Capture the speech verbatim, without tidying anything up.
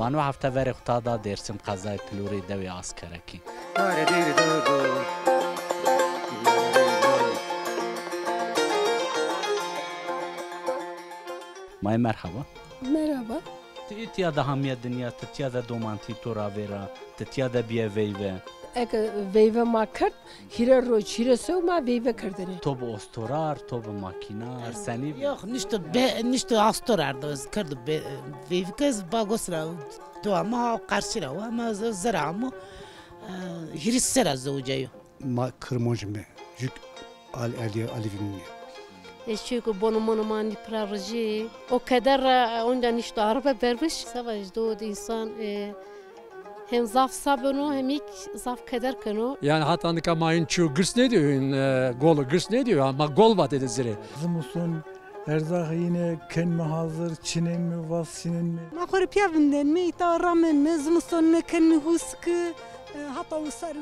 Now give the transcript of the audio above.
No hefte verê xo ta da Dêrsim, qezayê Pilûrî, dewê Askerekî. Mayê merhaba. Merhaba. Ti îtya de hamîye dinya, ti tîya de domantî to ra vêra, ti tîya de bîye veyve. Eke veyve ma kerd, hîre roj, hîre sew ma veyve kerdinê. To bi ostorar, to bi makînar, senî bi? Yok, nişto be, nişto astor ardo, ez kerdo be, veyvike ez bagos ra, dowa ma ha qarşî ra wa, ma ez zira amo, e, hîris sera zewicîyayo. Ma Kirmonc îme, jük al, Ali, Alevî nîme. E, çünkü bono mono ma nî pira rijî. O keder ra, e, onca nişto araba bermiş. Savaş do de insan, e, hem zaf sa beno, hem ilk zaf keder keno. Yani hata nika ma in çiyo girs nêdîyo, in, e, golu girs nêdîyo, ama gol vatê de zirê. Zimiston, erzax yine kenme hazır, çinenme, vas çinenme. Ma xo rê pîya vindenme, îta ramenme, zimiston ne kenme huski, e, hata usar